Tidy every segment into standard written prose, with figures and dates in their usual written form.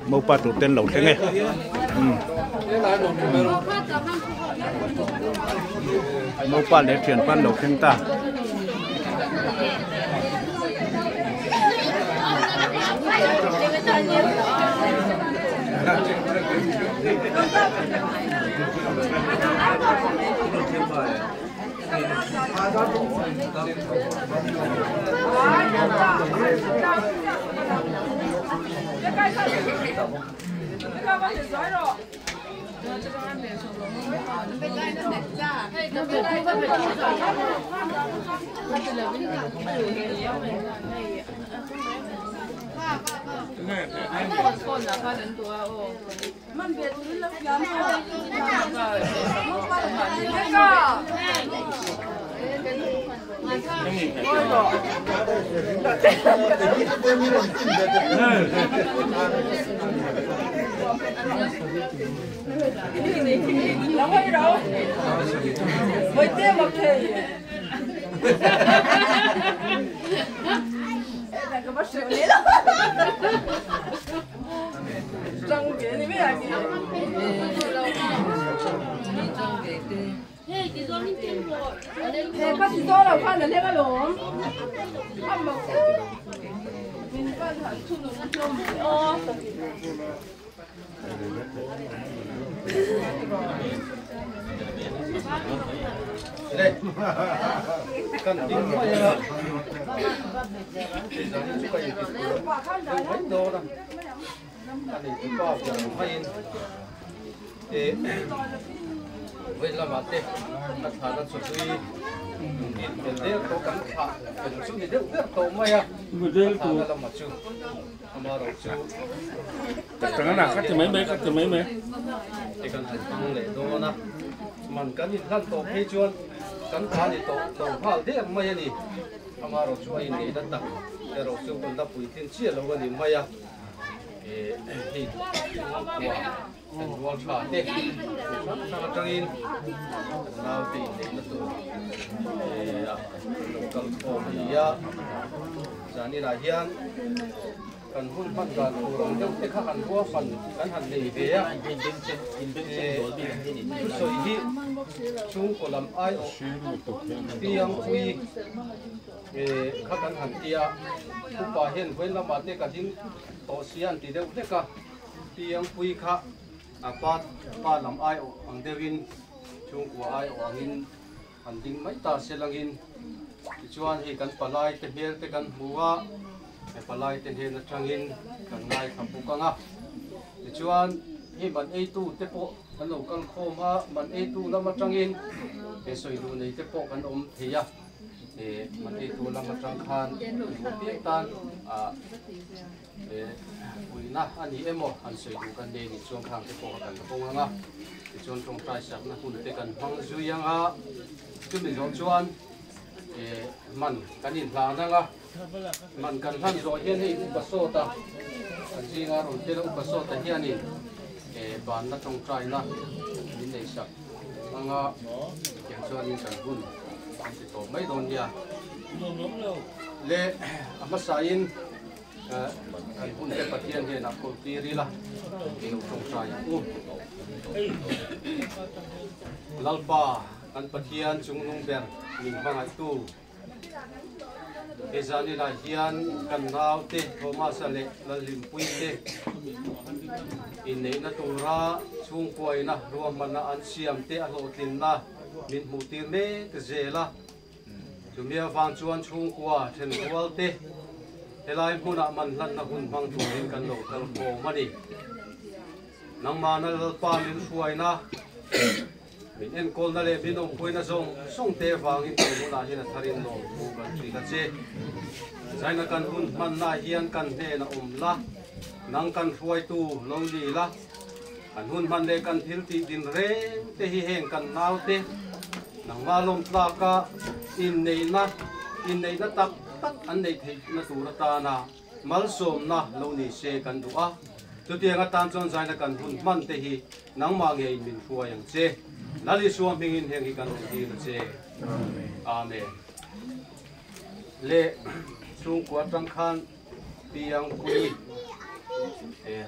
Mopa tur te an lo thleng e. Mopa leh thianpa an lo thleng ta.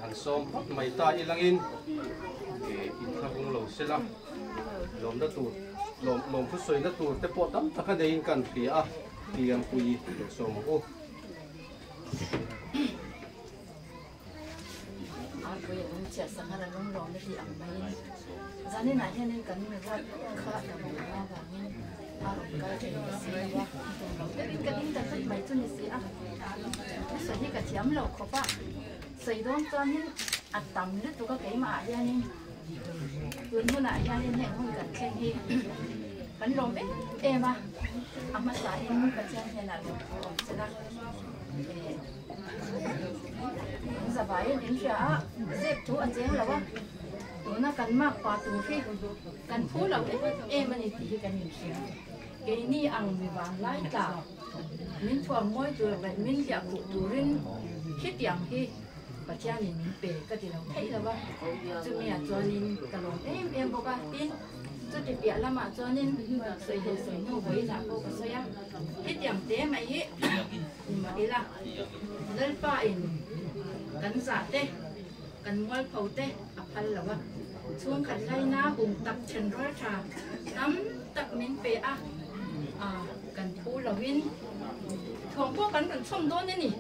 Han sawm phawt mai ta ilangin inthlahrung lo sela lawmna tur lawm lawm thusawina tur te pawh tam tak a neiin kan hria a Piangpui lo sawm ang u. Arpui a lung chiah sanghal a lung lawm na tih ang maiin zaninah hianin kan mi ruat kha a lo awm avangin a rawn kal thei ta si lo a, tum lo deuhin ka ding ta tlat mai chu ni si a, thusawi hi ka thiam lo khawp a, sawi dawn chuanin a tam lutuk a keimah ah hianin tun hunah hianin heng hun kan thleng hi kan lawm em em a, a hmasain Pathian hnenah lawmthu awm sela. Zavaiin in hria a, zep thu a cheng lo a, tuna kan mak pa tur hi kan phu lo em em a ni tih hi kan inhria. Keini ang mi vanglai tla min thuam mawi tur leh min hliah khuh turin khitiang hi Pathianin min pe ka ti lo theih lo a, chumi ah chuanin ka lawm em em bawk a, tin chuti piah lamah chuanin sawi leh sawi hnu vawiinah pawh ka sawi a, khitiang te mai hi Nimah ila, Lalpa in kan zah te, kan mualpho te a phal lo a, chhungkhat laina hum tak then rual tha tam tak min pe a, kan phu lovin thuam pawh kan rawn chhawm dawn a ni.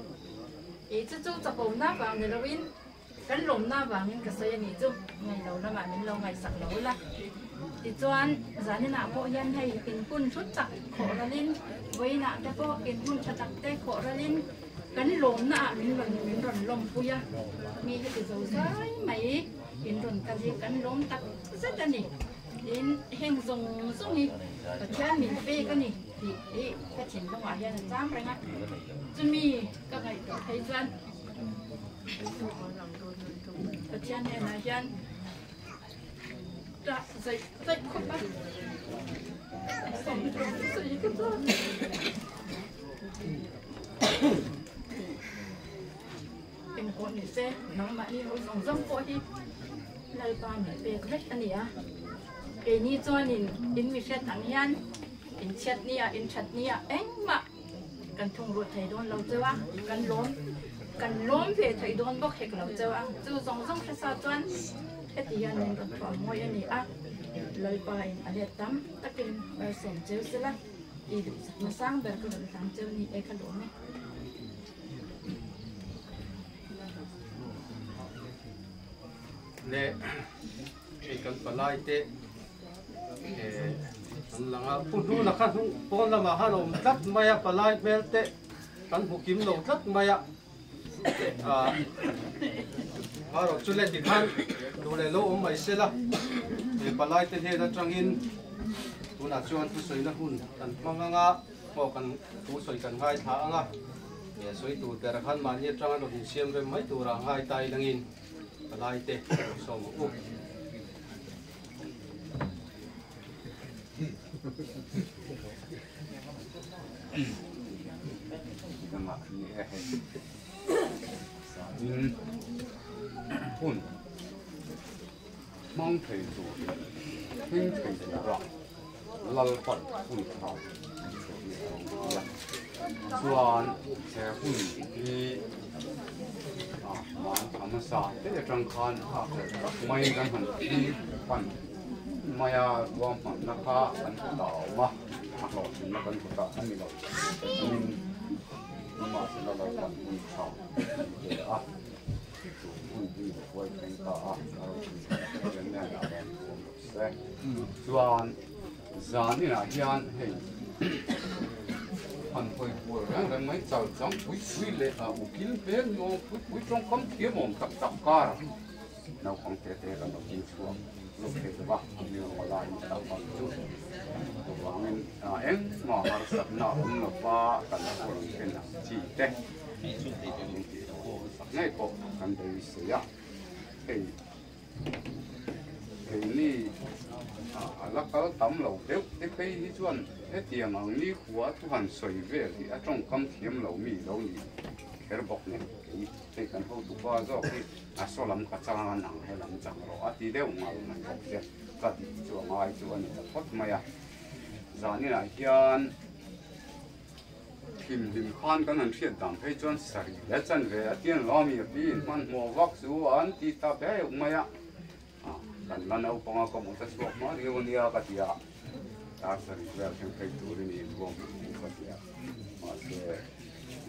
I chu chu chapona vang ni lovin Kan lawmna avangin ka sawi a nih chu, ngailo lamah min lo ngaihsak lo ula. Tichuan, zaninah pawh hian hei in hun thu tak khawh ralin, vawiinah te pawh in hun tha tak te khawh ralin kan lawmnaah min rawn min rawn lawmpui a, mi heti zo zai mai in rawn kal hi kan lawm tak zet a ni. Tin, heng zawng zawng hi Pathian min pek a ni tih hi ka thinlungah hian a cham reng a, chumi ka ngaihtuah phei chuan, Pathian hnenah hian tah zaih zaih khawp a sawi ka chuan engpawh ni se nangmahni ho zawng zawng pawh hi Lalpa min pek vek a ni a keini chuanin in mi hriat ang hian inchhiat nia inthat nia engmah Kan thungrulh thei dawn lo cheu a, kan lawm kan lawm ve thei dawn bawk hek lo cheu a, chu zawng zawng hresa chuan heti hian min rawn thuam mawi a ni a, Lalpa in a let tam takin malsawm cheu sela tih duhsakna sang ber ka rawn hlang cheu ni e ka lawm e. Le hei kan palai te an lang a pu hnuna kha hnung pawn lamah khan a awm tlat mai a palai hmel te kan hmu kim lo tlat mai a ah erawh chu leh tikhan duh leh lo awm mai se la he palai te hnen atangin tunah chuan thusawina hun kan hmang ang a pawh kan thusawi kan ngaithla ang a sawi tur ber khan mahni atanga rawn insiam rem mai turah ngai ta ilangin. Palai te sawm ang u. In hun hmang thei tur leh hming thei tura Lalpan hun tha a chuan he hun hi a hmasa te atang khan tak mai kan han thlir pan mai a ruahmanna kha kan hmu ta a awm a a hlawhtlinna kan hmu ta a ni lo chuanin nimahsela Lalpan hun tha a pe a chu hun hi a hruai thleng ta a a ropui Pathian nen a rawn thuam rawh se chuan Zan inah hian hei han hawi kual reng reng mai chal chang pui pui leh a ukil hmel nuam pui pui tawngkam thiam awm tak tak kar naupang te te kan lo ding chhuak lo thei lo va mi rawn lai ni tak ang chu chuvangin engmah harsatna a awm lo va kan rawn en ang chi te sak ngei pawh kan beisei a hei. Keini a la kal tam lo deuh te phei hi chuan hetiang ang ni khua thu han sawi vel hi a tawngkam thiam lo mi lo ni kher bawk nen kei hei kan hotupa zawk hi a saw lam ka chang a nang he lam chang rawh a ti deuh ngal mai bawk che ka tih chu a ngai chu a ni ta phawt mai a zaninah hian. Thim hlim khan kan han hriat dan phei chuan sarih leh chanve a tiang lo a mi a piin hmanhmawh vak chu an ti ta beuh mai a. Kan la naupang a ka hmuh ta chhuak hma riau a nia ka ti a, dar sarih vel thleng phei turin i inruam ang ka ti a, mahse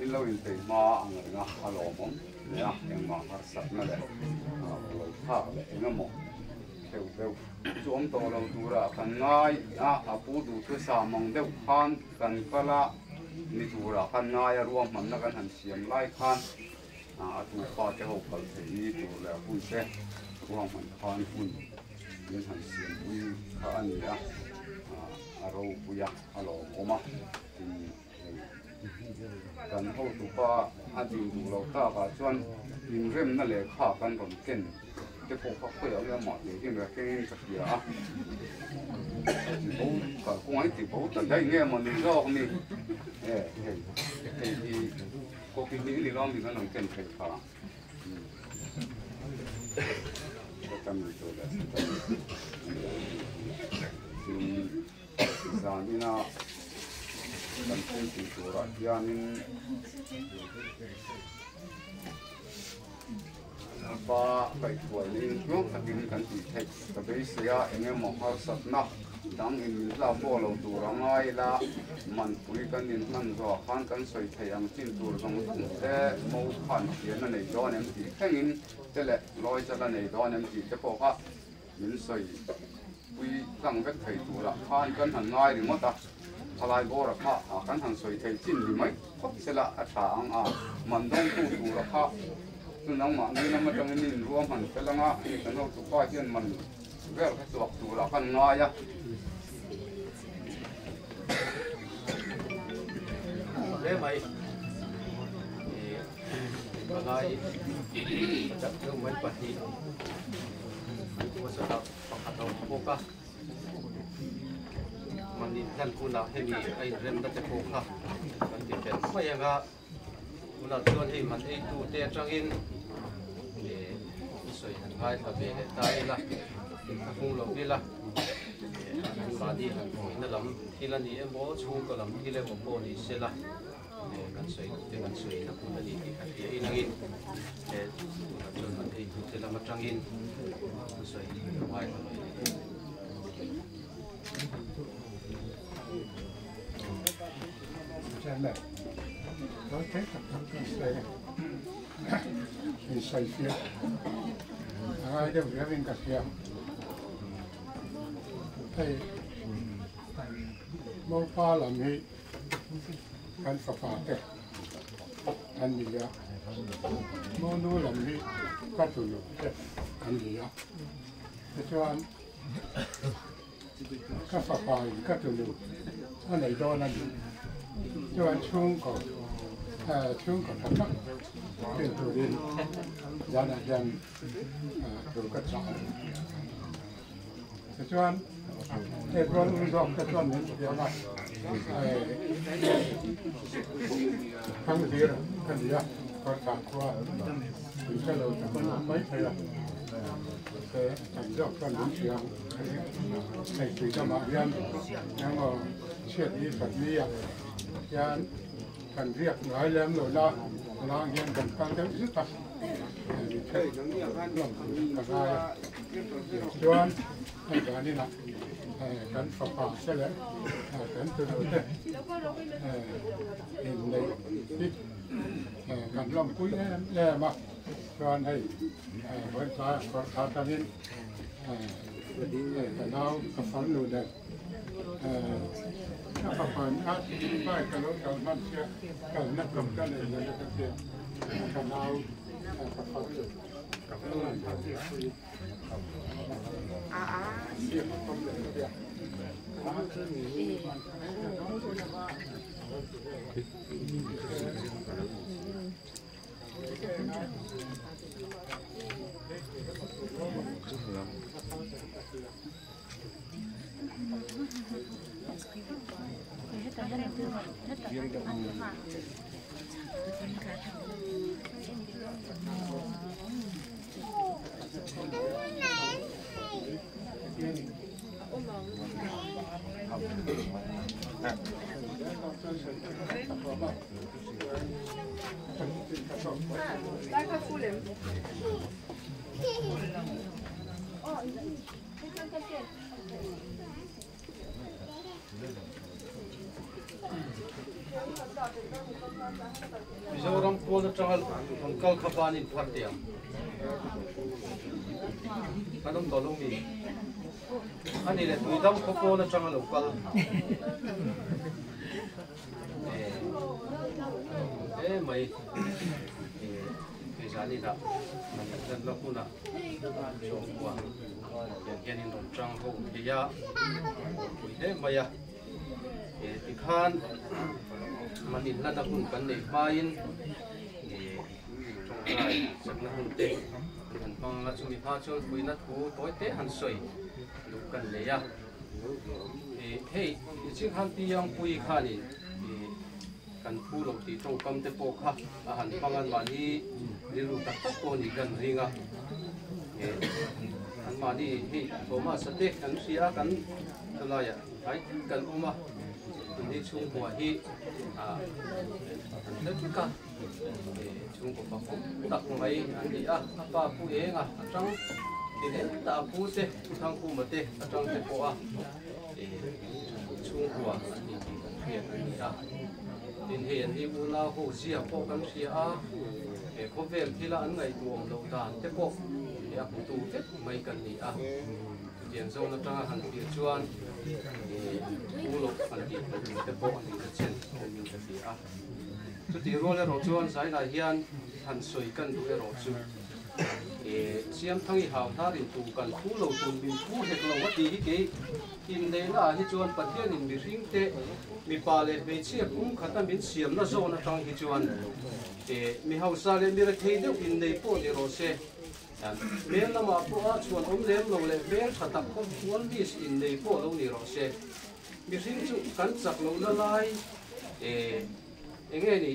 in lo inpeih hma ang reng a, a lawmawm hle a, engmah harsatna leh buai thlak leh eng emaw hleuh deuh chu awm tawh lo tura kan ngai a, a pu duhthusam ang deuh khan kan kal a, ni tura kan ngai a ruahmanna kan han siam lai khan A tu fate ho kal theih ni tur leh hun te ruahman khan hun min han siampui kha a ni a, a ropui a, a lawmawm a, tin hei kan hotupa a din duh loh takah chuan inremna lehkha kan rawn ken te pawh kha khawiah nge amah tih hian ka kengin ka hria a, tibo kalkawng hi tibo ta daih nge mawni zawk ni e hei hei hi. Coffee hnih ni lawm in an rawn ken theih kha. Tin zan ina kan thil tih turah hianin pa kaihhruai ning tluang takin kan tih theih ka beisei a, eng emaw harsatna dang in min tlak pawh lo tur a ngai ila, manpui kan inhman zawh khan kan sawi theih ang chin tur zawng zawng te mo khan thian a nei dawn em tih thlengin te leh lawi chal a nei dawn em tih te pawh kha min sawi pui tlang vek thei turah khan kan han ngai ringawt a, thalai bawra kha kan han sawi thei chin ni mai khawp sela a tha ang a, man dawngtu tura kha chu nangmahni lam atangin in ruahman fel anga hei kan hotupa hian man vel kha chhuak turah kan ngai a. Hle mai palai pachak deuh mai pahnih an tuasatah pakhat a awm bawk a man inhlan hunah hemi a inremna te pawh kha kan ti fel mai ang a tunah chuan hei man eitu te atangin sawi han ngaithla ve leh ta ila inthlahrung lo ila anmahni han fuihna lam thil a ni emaw chhungkaw lam thil emaw pawh ni sela kan sawi duh te kan sawina hun a ni tih ka hria inangin tunah chuan man eitu te lam atangin sawi ngaithla ve leh. Mopa lam hi kan fapa te an ni a, monu lam hi ka tunu te an ni a, tichuan Ka fapa in ka tunu a nei dawn a ni. Chuan chhungkaw chhungkaw tha tak rin turin zanah hian thu ka chah a ni. Tichuan Hebron u zawk te chuan min hriat a, Thangzir ka ni a, Kawrthah khua in hre lo tak an awm maithei a. Tam zawk chuan min hria ang. Hei tui lamah hian engemaw chhiat ni khat ni ah hian kan riak ngai lem lo na lang hian kan kal deuh zet a, mi theih hlawm ka ngai a. Chuan hei danin ah kan fapa te leh kan tunu te inneih hi kan lawmpui em em a. Chuan hei vawitlai a kawr thla atangin ka nau ka farnu nen ka fapa in a bike a lo kal hman sia kalna tum ka nei lo ka tia ka nau ka farnu Mizoram pawn atanga rawn kal kha banin phar teh ang. Kan awm tawh lo mi? A ni le, Tuidam khaw pawn atanga lo kal. Hle mai keizan inah kan inhlanna hmunah chhungkua tiang hian in rawn tang ho thei a, pui hle mai a. Tikhan man inhlanna hun kan neih hmain tawngtai chakna hun te kan han hmang ang a, chumi hma chuan fuihna thu tawi te han sawi duh kan nei a. Hei niching khan Pi Yangpui khanin kan phu lo tih tawngkam te pawh kha a han hmang an mahni rilru tak tak pawh nih kan ring a, an mahni hei Thomas-a te kan hria a kan chulaiah hnai kan awm a, tunhi chhungkua hi an hre vek a, chhungkaw pakhat tak mai an ni a, a pa pu eng a atang ti leh ta a pu te Pu Thangkhuma te atang te pawh a chhungkua an ni tih kan hriat a ni a, tin hei an ni unau ho zia pawh kan hria a, he khawvel thila an ngaihtuah awm loh dan te pawh he a hmutu vek mai kan ni a, chutiang zawn atanga han thlir chuan pu loh han tih theih te pawh a ni ta chen awmin ka ti a. Chutih rual erawh chuan zainah hian han sawi kan duh erawh chu Siamthangi hau hnar in tu kan phu lo tun min phu hek lo a tih hi kei inneihna ah hi chuan Pathianin mihring te mipa leh hmeichhia kum khata min siamna zawn atang hi chuan mi hausa leh mi rethei deuh innei pawh ni rawh se hmel lamah pawh a chhuan awm lem lo leh hmel tha tak pawh hual miss innei pawh lo ni rawh se. Mihring chu kan chak lohna lai eng nge ni,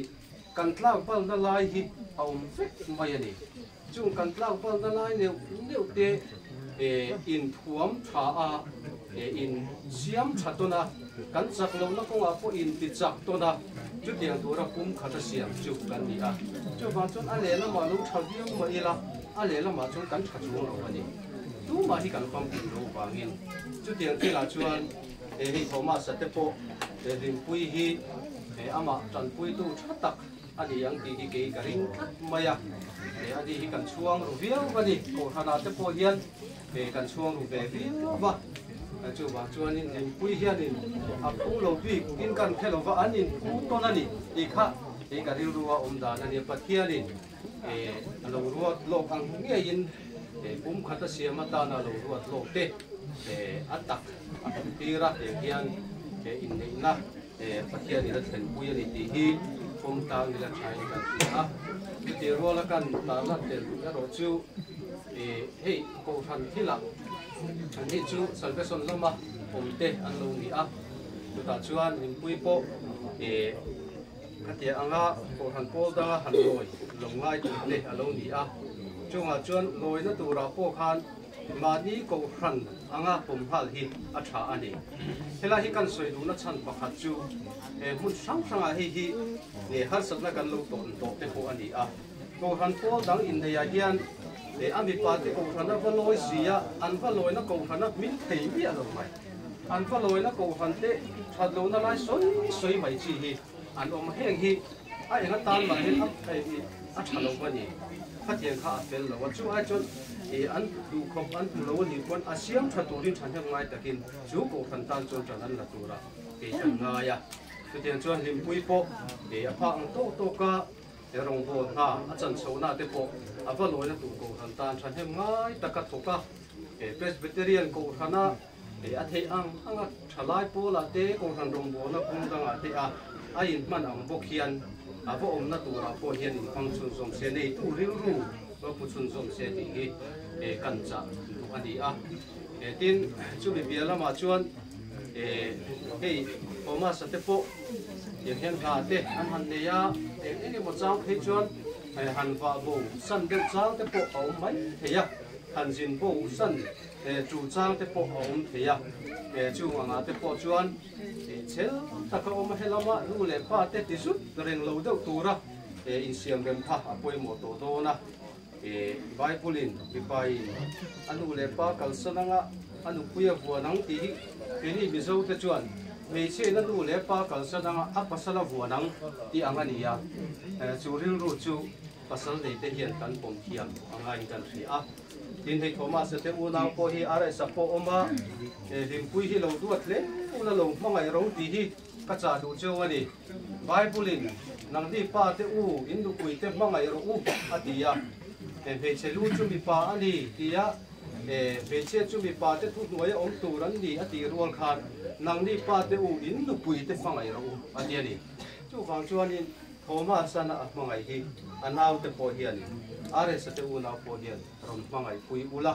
kan tlak balna lai hi a awm vek mai a ni. Chung kan tlak balna lai neuh neuh te inthuam tha a, in siam tha tawn a, kan chak lohna kawngah pawh in ti chak tawn a, chutiang tura pum khat a siam chu kan ni a. Chuvang chuan a lehlamah lo tha viau mah ila, a lehlamah chuan kan tha chuang lo a ni. Tumah hi kan famkim lo vangin chutiang thilah chuan he hei Thomas-a te pawh he Hlimpui hi he amah tanpuitu tha tak a ni ang tih hi kei ka ring tlat mai a, he ani hi kan chhuang ru viau a ni. Kohhranah te pawh hian he kan chhuang ru ve viau va, chuvang chuanin Hlimpui hianin a phu lo bik in kan hre lo va, an inphu tawn a ni tih kha kei ka rilru a awm dan a ni. Pathianin A lo ruat lawk ang ngeiin pum khat a siam atana lo ruat lawk te a tak a hmu tir a, heng hian inneihna Pathianin a thlenpui a ni tih hi pawm tang ila thain kan hria a. Chutih ruala kan tarlan tel duh erawh chu hei Kohhran thilah an hi chu Salvation lama awm te an lo ni a, chutah chuan Hlimpui pawh Khatiang anga Kohhran pawl danga han lawi lo ngai tur te a lo ni a, chungah chuan lawina turah pawh khan mahni Kohhran anga pawm nghal hi a tha a ni. Helai hi kan sawi duhna chhan pakhat chu he hmun hrang hrangah hei hi harsatna kan lo tawn tawh te pawh a ni a. Kohhran pawl dang inneiah hian a mipa te Kohhran a va lawi si a, an va lawina Kohhran a hmin thei miah lo mai. An va lawina Kohhran te that lohna lai sawi sawi mai chi hi an awm heng hi a eng atan mah hian a tha lo a ni. Khatiang kha a fel lo a, chu ai chuan an duhkhawp an hmu lo a nih pawn a siam tha turin thahnem ngai takin chu Kohhran tan chuan tan an la tura kei kan ngai a. Chutiang chuan Hlimpui pawh a phak ang tawk tawk a, rawngbawl hna a chan chhohna te pawh a va lawina tur Kohhran tan thahnem ngai taka thawk a, Presbyterian Kohhrana A theih ang ang a thalai pawlah te Kohhran rawngbawlna kawng dangah te a a inhman ang bawk hian a va awmna turah pawh hian inhmang chhunzawm se, neitu rilru va pu chhunzawm se tih hi kan chah duh a ni a. Tin, chumi bia lamah chuan hei Thomas-a te pawh tiang hian hla te an han nei a, eng eng emaw chang phei chuan. han vah bo san deuh chang te pawh a awm mai thei a, han zin bo san chu chang te pawh a awm thei a, chung angah te pawh chuan chhel taka awm a helama nu leh pa te ti zut reng lo deuh tura insiam rem kha a pawimawh tawh dawn a. Bible in mipa in a nu leh pa kalsan anga a nupui a vuan ang tih hi keini Mizo te chuan hmeichhia in a nu leh pa kalsan anga a pasal a vuan ang tih ang a ni a, chu rilru chu pasal nei te hian kan pawm thiam a ngaiin kan hria a. Tin hei Thomas-a te unau pawh hi RS-a pawh awm a, hlimpui hi lo duat hle ula lo hmangaih ro tih hi ka chah duh cheu a ni. Bible-in, Nangni pa te u, in nupui te hmangaih rawh u, a ti a. He hmeichhe lu chu mipa a ni, tia he hmeichhia chu mipa te thuhnuaia awm tur an ni, a tih rual khan, Nangni pa te u, in nupui te hmangaih rawh u, a ti a ni. Chuvang chuanin Thomas-ana a hmangaih hi a naute pawh hianin, Ares-a te unau pawh hian rawn hmangaih pui ula,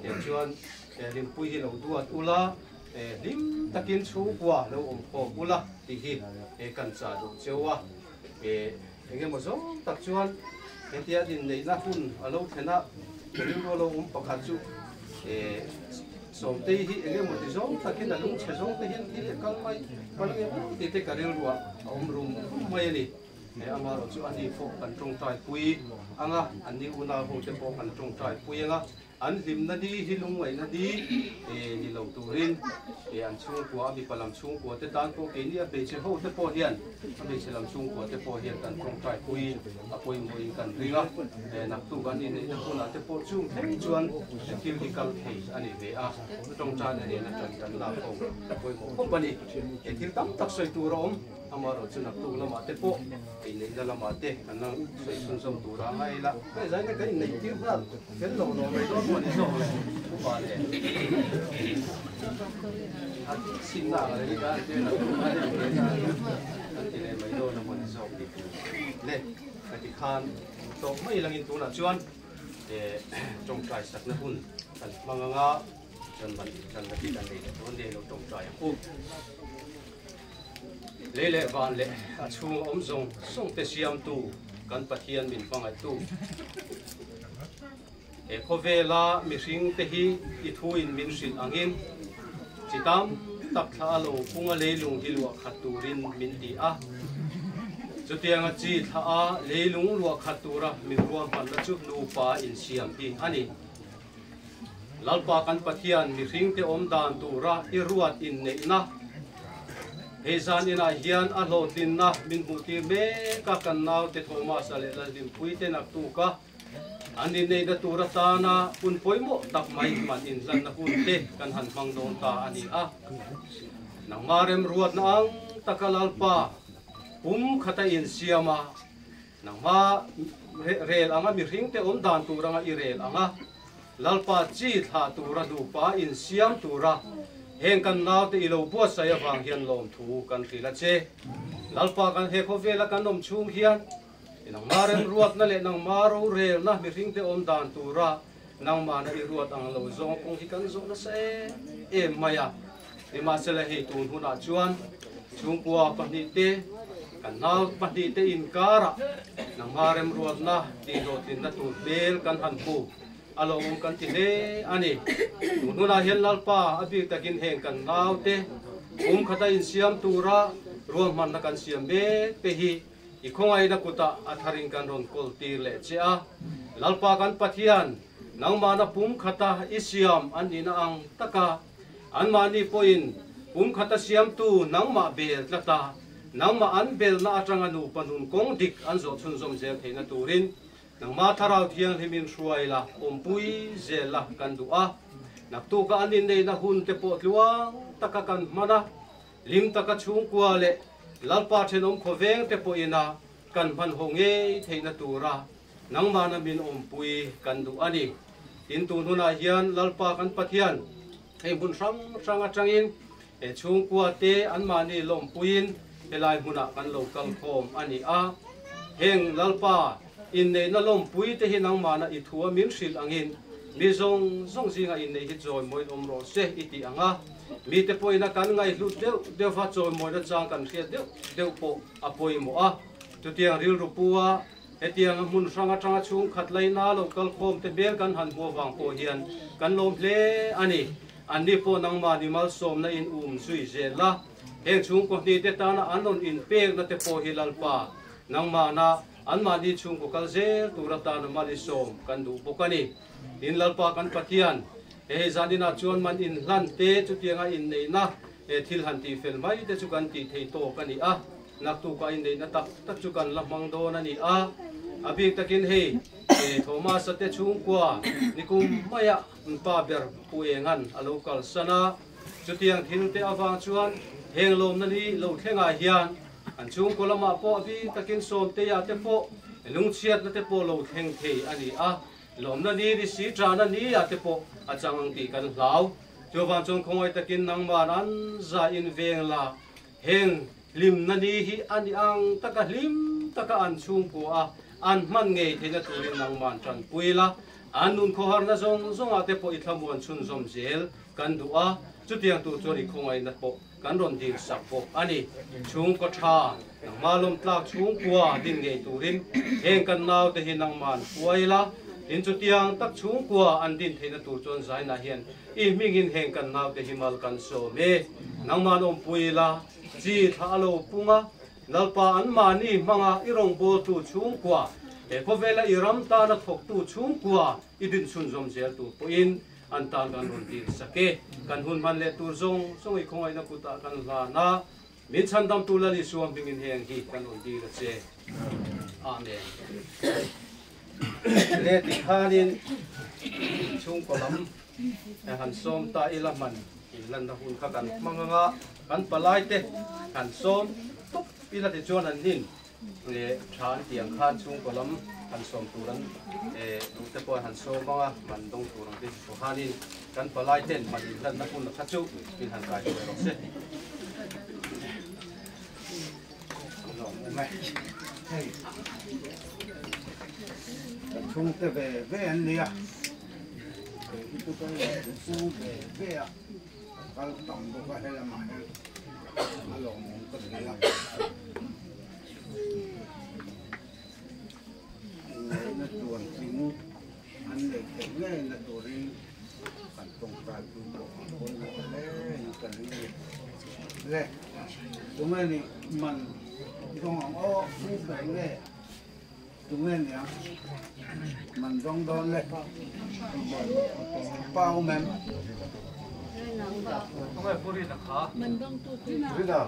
tichuan hlimpui hi lo duat ula, Hlim takin chhungkua lo awm khawm ula tih hi kan chah duh cheu a. Engemaw zawng tak chuan hetia inneihna hun a lo thlen a, rilru a lo awm pakhat chu Sawmtei hi engemaw ti zawng takin a lungchhe zawng te hian thil a kal mai palh nge maw tih te ka rilruah a awm rum rum mai a ni. Amaherawhchu chu ani pawh kan tawngtai pui ang a, anni unau ho te pawh kan tawngtai pui ang a. An hlimna ni hi lungngaihna ni ni lo turin an chhungkua, a mipa lam chhungkua te tan pawh keini a hmeichhe ho te pawh hian a hmeichhe lam chhungkua te pawh hian kan tawngtai pui a pawimawhin kan ring a, naktuk an inneihna hunah te pawh chung thleng chuan thil hi kal thei a ni ve a, tawngtaina nena tan kan lak ho a pawimawh khawp a ni. He thil tam tak sawi tur a awm. Amaherawh chu naktuk lamah te pawh inneihna lamah te kan la sawi chhunzawm tur a ngai la. Hei zaina kan inneih tir nghal fel lo lo mai dawn pawh ni zawk le upa le a chhinna ang reng ka an tir naktuk a rem ve na an ti leh mai dawn a maw ni zawk ni le ka ti khan tawp mai langin tunah chuan tawngtai sakna hun kan hmang anga chuan ban kan la ti kan nei leh dawn nge lo tawngtai ang u. Lei leh van leh a chhung awm zawng zawng te siamtu kan Pathian min hmangaihtu. He khawvela mihring te hi i thuin min hrilh angin chi tam tak thla a lo punga leilung hi luah khat turin min ti a. Chutianga chi thla a leilung luah khat tura min ruahmanna chu nupa insiam hi a ni. Lalpa kan Pathian mihringte awm dan tura i ruat inneihna hei zan inah hian a hlawhtlinna min hmuhtir mek a, kan naute Thomas-a leh Lalhlimpuite naktuk a an inneihna tur atana hun pawimawh tak mai man inhlanna hun te kan han hmang dawn ta a ni a. Nangmah remruatna ang taka Lalpa pum khata insiam a, Nangma rel anga mihringte awm dan tur anga i rel anga Lalpa chi thlah tura nupa insiam tura heng kan naute i lo buatsaih avang hian lawmthu kan hrilh a che. Lalpa kan he khawvela kan awm chhung hian i nangma remruatna leh nangma rorelna mihringte awm dan tura nangmahna i ruat ang lo zawng kawng hi kan zawh nasa em em mai a. Nimahsela hei tun hunah chuan chhungkua pahnihte kan nau pahnihte inkarah nangma remruatna tihhlawhtlinna tur hmel kan han hmu a lo awm kan ti hle a ni. Tun hunah hian Lalpa a bik takin heng kan naute kum khata insiam tura ruahmanna kan siam mek te hi I khawngaihna kutah a tharin kan rawn kawl tir leh che a, Lalpa kan Pathian, nangmahna pum khata i siam an nihna ang taka anmahni pawhin pum khata siamtu nangmah bel tlata nangmah an belna atanga nupa nun kawng dik an zawh chhunzawm zel theihna turin nangmah Thlarau Thianghlimin hruai la, awmpui zel la kan duh a. Naktuka an inneihna hun te pawh tluang taka kan hman a, Hlim taka chhungkua leh Lalpa thenawm khawveng te pawhin a kan hmanhawh ngei theihna tura nangmahna min awmpui kan duh a ni. Tin, tun hunah hian Lalpa kan Pathian hei hmun hrang hrang atangin he chhungkua te anmahni lawmpuiin helai hmunah kan lo kal khawm a ni a. Heng Lalpa inneihna lawmpui te hi nangmahna i thua min hrilh angin mi zawng zawng zinga inneih hi chawimawiin awm rawh se i tih ang a. Mite pawhin a kan ngaihhlut deuh deuh va, chawimawina chang kan hriat deuh deuh pawh a pawimawh a. Chutiang rilru pua Hetiang a hmun hrang atanga chhungkhat laina lo kal khawm te hmel kan han hmuh avang pawh hian kan lawm hle a ni. Anni pawh nangmahni malsawmna in um zui zel a, heng chhungkaw hnih te tana an rawn inpekna te pawh hi Lalpa, nangmahna anmahni chhungkaw kal zel tur atana mal i sawm kan duh bawk a ni. Tin, Lalpa kan Pathian, he hei zaninah chuan man inhlan te chutianga inneihna thil han tihfel mai te chu kan tih thei tawk a ni a. Naktuk a inneihna tak tak chu kan la hmang dawn a ni a, a bik takin hei Thomas-a te chhungkua nikum maia pa ber Pu Engan a lo kalsan a, chutiang thil te avang chuan heng lawmna ni lo thlengah hian an chhungkaw lamah pawh a bik takin Sawmteia te pawh lungchhiatna te pawh lo thleng thei a ni a, lawmna ni ni si tana ni ah te pawh a chang ang tih kan hlau. Chuvang chuan khawngaih takin nangman an za in veng la. Heng hlimna ni hi a ni ang taka hlim taka an chhungkua a, an hman ngei theihna turin nangman tanpui la, an nun khawharna zawng zawngah te pawh i thlamuan chhunzawm zel kan duh a, chutiang tur chuan i khawngaihna pawh kan rawn dil sak bawk a ni. Chhungkaw tha, nangma lawmtlak chhungkua din ngei turin heng kan naute hi nangman huai la, tin chutiang tak chhungkua an din theihna tur chuan zainah hian I hmingin heng kan naute hi mal kan sawm e. Nangman awmpui ila, chi thla a lo pung a, Lalpa anmahni hmanga i rawngbawltu chhungkua, he khawvela i ram tana thawktu chhungkua i dinchhunzawm zel tur pawhin an tan kan rawn dil sak e. Kan hun hman leh tur zawng zawng i khawngaihna kutah kan hlan a, min chhandamtu Lal Isua hmingin heng hi kan rawn dil a che. Amen. Le tikhanin chhungkaw lam han sawm ta ila hman inlanna hun kha kan hmang anga kan palai te han sawm tup ila tichuan an nin tha an tih ang khan chhungkaw lam han sawm tur an duh te pawh han sawm anga man dawng tur ang te chu khanin kan palai ten man inlanna hun kha chu min han kai hruai rawh se. Hei ka chhungte ve ve an nia kei hi chu ka pu ve ve a ka kal tam bawk a helamah hian a lawmawm ka ti a inneihna tluantling an neih theih ngei na turin kan tawngtai pui pawh a pawimawh hle in ka ring a ni. Le, tunge nih man dawng ang aw, pu ber nge tunge niang man dawng dawn le, pa awm em? Tunge pu Rina kha? Rina.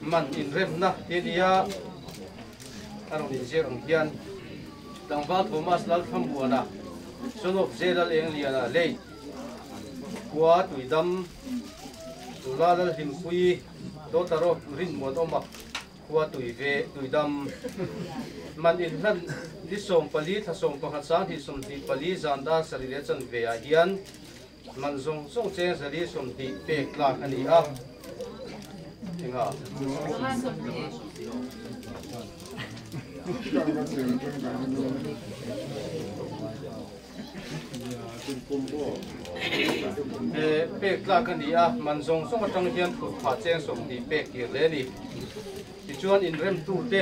Man in rem na tia a rawn inziak ang hian tlangval Thomas Lalthambuana son of J Lalengliana lei khua Tuidam Nula Lalhlimpui daughter of Rinmuanawma khua Tuive Tuidam man in hlan ni 14 thla 11 sang 24 zan dar sarih leh chanve ah hian man zawng zawng cheng zali 20 pek tlak a ni a enga pek tlak a ni a man zawng zawng atang hian phut phah cheng 20 pek kir le ni tichuan inrem tu te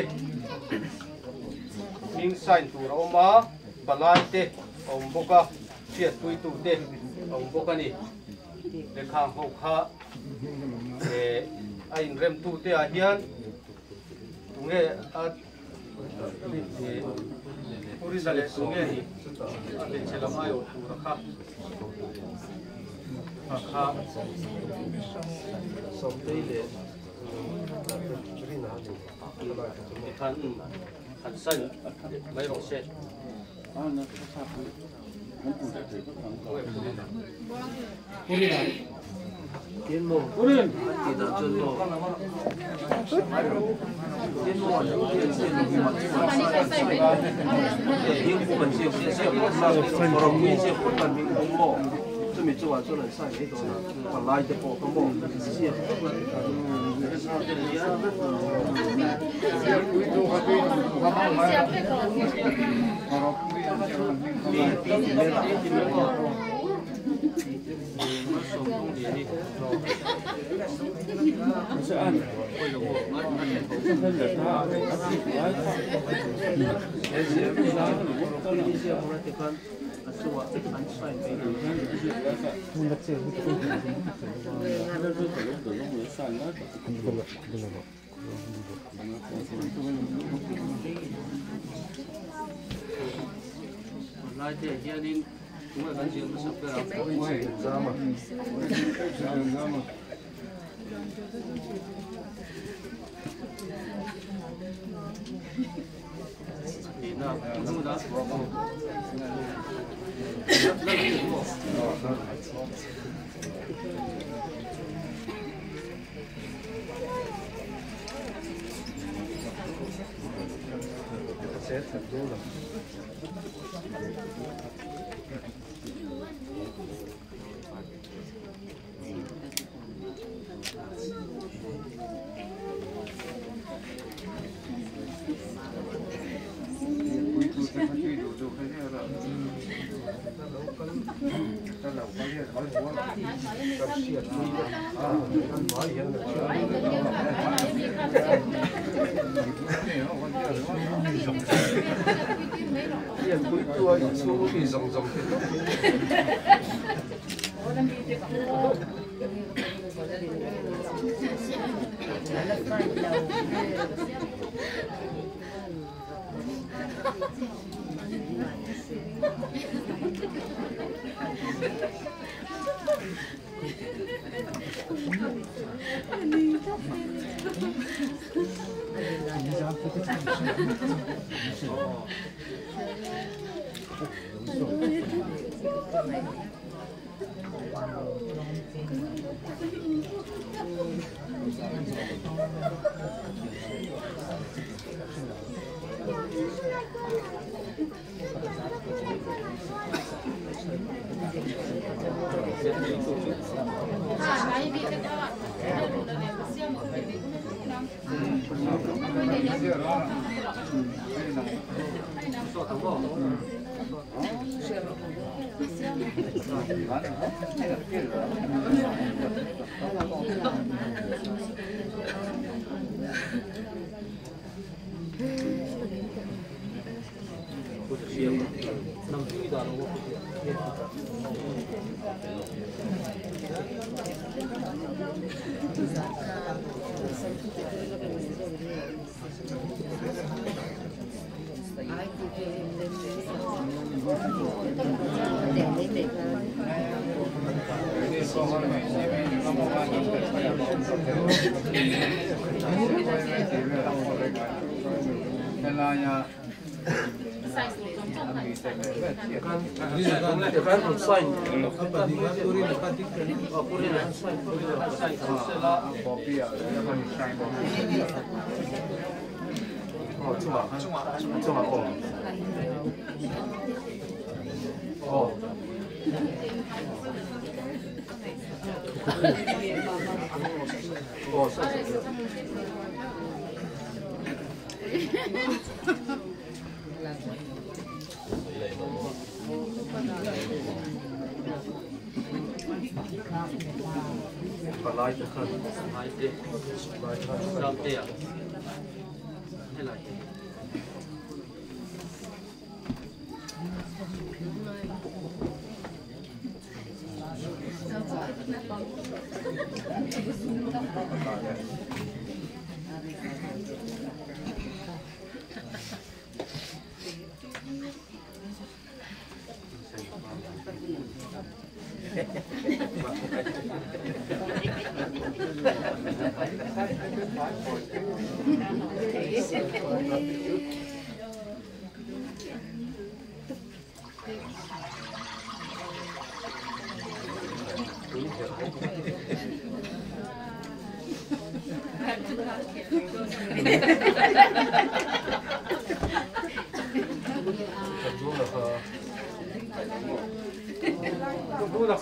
hming sign tur a awm a palai te a awm bawk a hriat pui tu te a awm bawk a ni lekhang ho kha a inrem tu te ah hian tunge a purina leh tunge ni a hmeichhe lam ai awh tur a kha a kha tikhan han sign mai rawh se.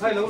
Khai lo.